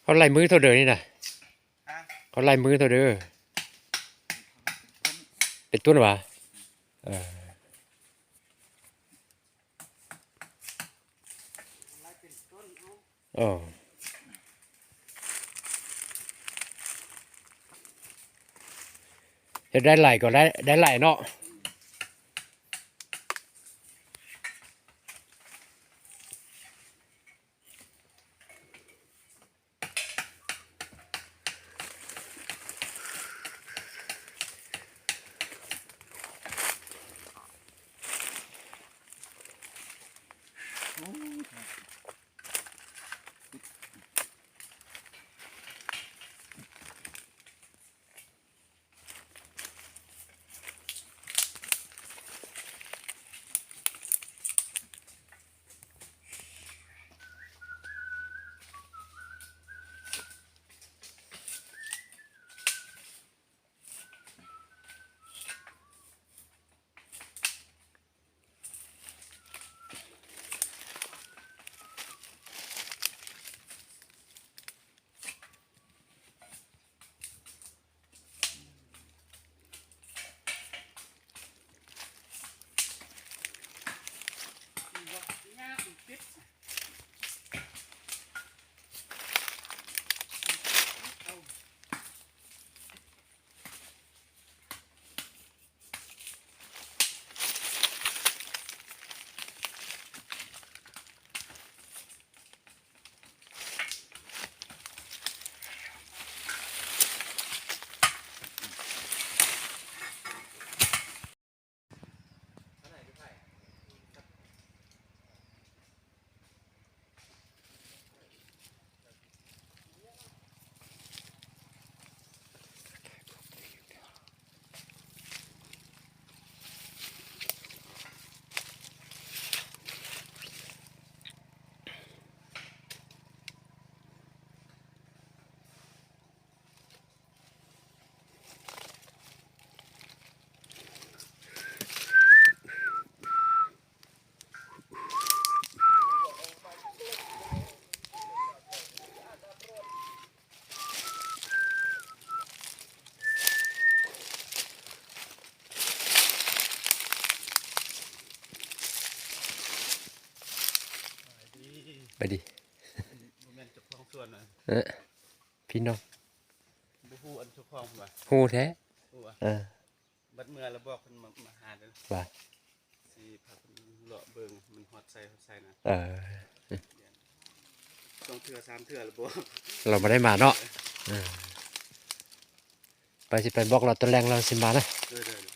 ເຂົາໄລ່ມື້ເທົ່າເດີນີ້ນະ? ຮະ? ເຂົາໄລ່ມື້ເທົ່າເດີ? ເປັນຕົ້ນຫວາ? ເອີ. ເອີ ເຮັດໄດ້ຫຼາຍກໍໄດ້ ໄດ້ຫຼາຍເນາະ. ໄປດີ ບໍ່ແມ່ນເຈົ້າຂອງສວນນະ ເອີ ພີ່ນ້ອງ ບໍ່ຮູ້ອັນເຈົ້າຂອງເພິ່ນວ່າ ຮູ້ແທ້ ຮູ້ວ່າ ເອີ ບັດເມື່ອລະບອກເພິ່ນມາ ມາຫາເດີ ວ່າ ຊິພາເພິ່ນເລາະເບິ່ງ ມັນຮອດໃສ ຮອດໃສນະ ເອີ ສອງເທື່ອ ສາມເທື່ອລະບອກ ລາວບໍ່ໄດ້ມາເນາະ ເອີ ເອີ ໄປ ຊິໄປບອກລາວຕອນແລງລາວຊິມານະ ເອີ ເດີ.